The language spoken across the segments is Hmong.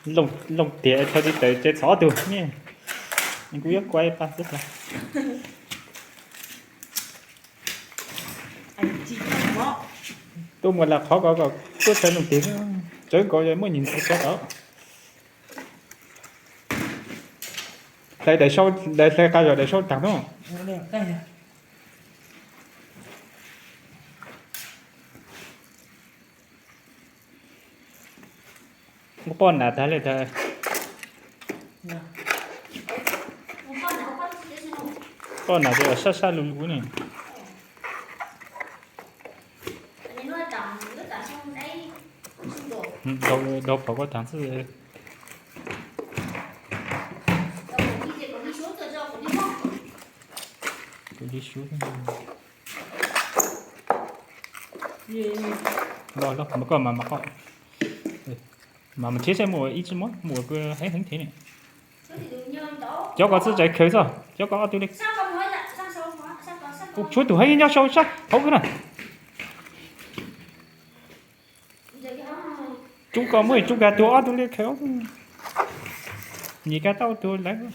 Looj tiag, thawj tib taws tsev txov tug ne. Kuv yuav kuaj pa xwb. Tuaj mus lam qhov ko kom tuaj txhawv looj tiag. Tsawv nkaus muaj nyuag ntxhais tso tod. Hlais daim sau, hlais qas zom daim sau taag no. Ua poj nam tag li tag. Poj nam ces sab sab lug lug ne. Daug phom koj taag xwb. Kuv li sub. Los los, mas koj mas mas koj. Mas mas thiab saib mus ua ib tsi muab mus ua heev heev thiab ne. Cov ko txawj txawv khaws txog, cov ko ob tug li. Kuv tshuav tus heev nyob sau sab hauv kawg na. Tsub ko muab tsub kag tuag ob tug li khaws ob tug. Nyem kag tau tuag lawm.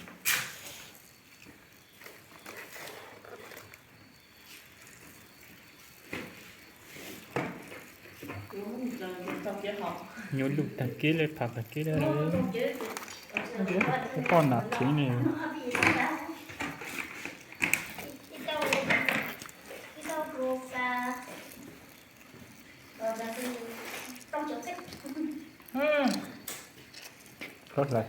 Nyuaj lug tag kib li, pham tag kib li. Poj nam thiab ne. Koj hlais.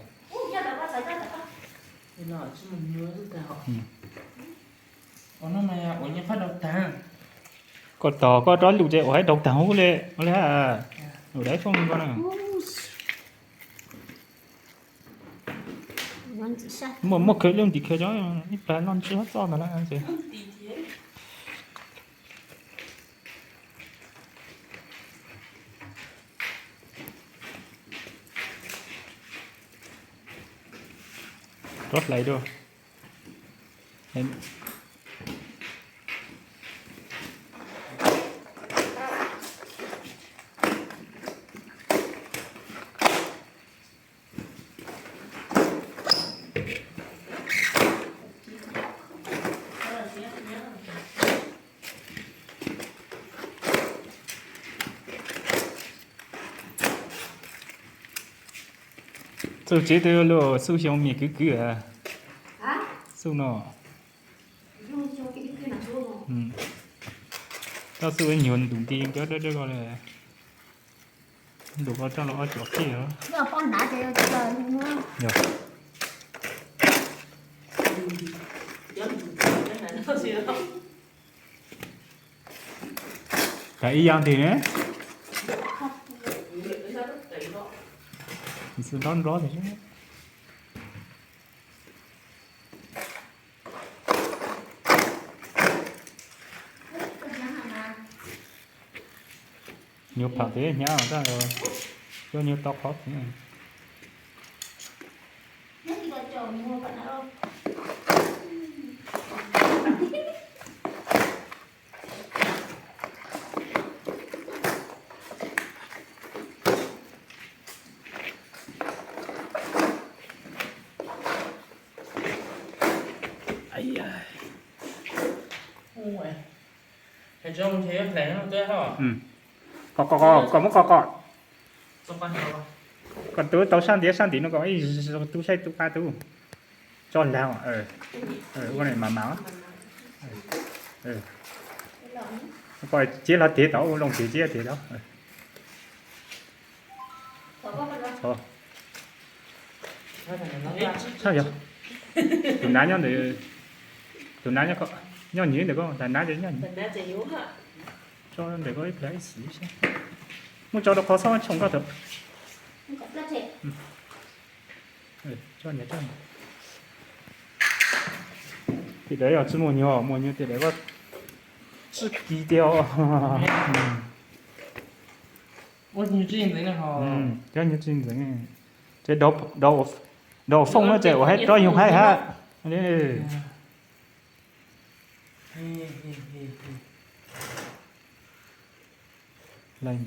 Koj tos koj rov lug ces ua haib daug taag hub li, ua li hab. Ua dab fooj ko na. Muaj, muaj khaws lub ntim khaws cov ib plag noj ntsib hab txoj ntag na. Rov hlais dua. Txuj tsev twb luaj xub xyoo me kwv kwv. Xub no. Koj xub nyuag ntus nti cov dawb dawb ko li. Ntus ko coj los ob cuam kij os. Tag ib yam nteg ne. Xwb nrov nrov tiag. Nyuag pham tias hnyav tag, coj nyuag tau qhov tias. Qos qos qos, koj muab qos qos. Koj tub tau sab ntiav sab ntim no kom ib tug saib tub qab tub. Tso lag, ua mas mas. Koj ciab hlo tiag tod, ua loo tiag ciab tiag tod. Tshaj yog. Tus nav nyob ntawd, tus nav nyob, nyob nyiv ntawm koj, tus nav nyob nyiv. Tso ntawm koj ib pliag ib xwm saib. Muab tso rau qhov xob tshoom koj thaum. Tim dawm yog tsi muaj nyuag, muaj nyuag tim dawm koj tsi kis tiag os. Cov nyuag tsis ntxeev, ces daus fooj no ces ua haib rov yug haib hab. Leej,